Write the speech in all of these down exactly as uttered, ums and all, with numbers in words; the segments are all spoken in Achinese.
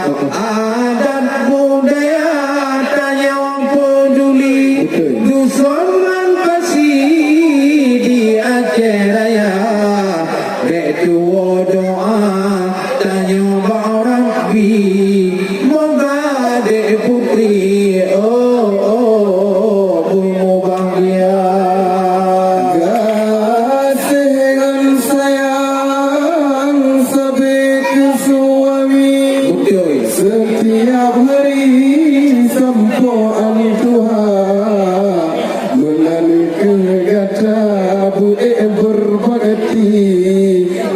Adat budaya tanyoe peuduli, dusun ngon pasi di Aceh Raya. Bèk tuwoe doa tanyoe bak Rabbi, moga dek putri, oh, oh, oh, beumubahgia. Gaséh ngon sayang sabe keu suami. Beutôi. Setiap hari sampoe an tuha, meunan keuh gata beu ék berbakti,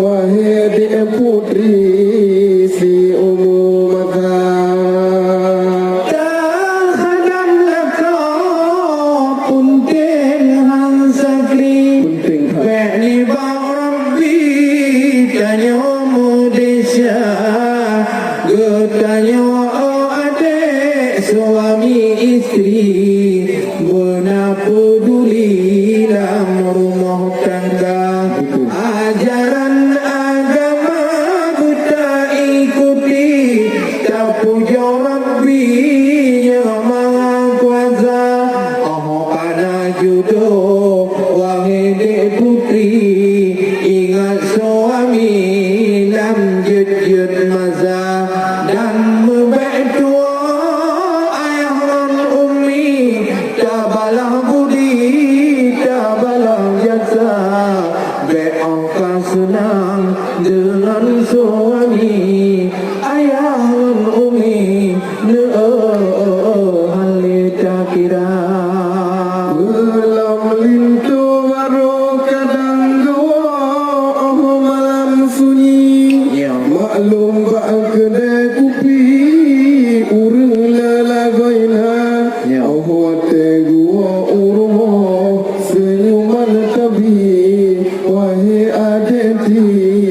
wahé dek putri siumu masa. Teuhadap lakoe peunteng han sakri. Peunteng that. Bèk nibak Rabbi tanyoe meudesya, geutanyoe oh adek suami istri, beuna peuduli lam rumoh tangga. Betul. Ajaran agama beutaikuti, tapujoe Rabbi nyang Maha Kuasa. Oh kana judoh, wahé dek putri, ingat suami lam jeuet-jeuet masa, dan meubèk tuwoe ayah ngon umi, tabalah budi, tabalah jasa, bèk oh ka seunang deungon suami, ayah ngon umi, neu-, hana takira. Lam linto barô kadang geuwoe oh malam sunyi. Ya. Maklum bak keudè kupi ureueng lé lagoina. Ya. Oh watèe geuwoe u rumoh seunyuman tabi. Wahé adek ti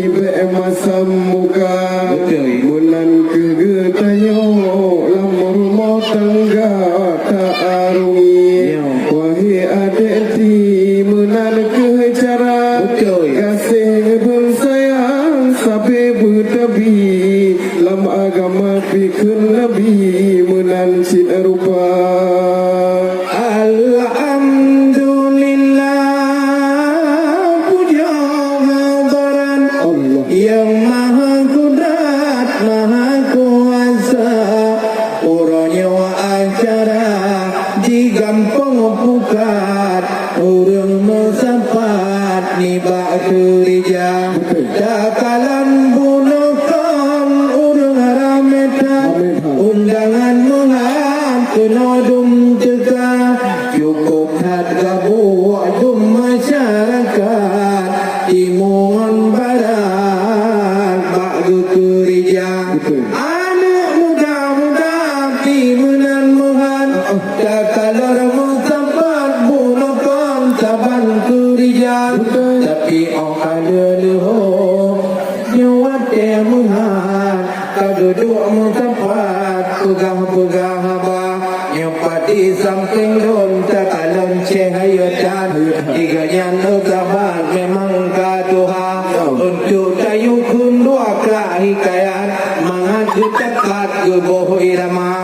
bèk masam muka. Beutôi. Meunan keuh geutanyoe lam rumoh tangga ta-arungi. Ya. Wahé adek ti meunan keuh cara. Beutôi. Gaséh ngon sayang sabe beutabi. Lam agama pih kheun Nabi meunan cit rupa. Alhamdulillah, pujoe hadarat Allah nyang Maha Kudrat, Maha Kuasa. Uroe nyoe acara di gampông Pukat, ureueng meusapat nibak keureuja. Takalon bunoe kon ureueng ramé that, undangan meuhat keunoe dum teuka. Cukôp that gabuek dum masyarakat, timu ngon barat bak geukeureuja. Aneuk muda-muda pih meunan meuhat, takalon meusapat bunoe kon saban keureuja. Tapi oh ka lheueh leuho nyoe watèe meuhat, ka duduek meusapat peugah-peugah haba. Nyoe pat di sampéng lôn takalon cahya that, di gobnyan sahabat memang ka tuha. Untuk tayue kheun dua krak hikayat, mangat geutakat geuboh irama.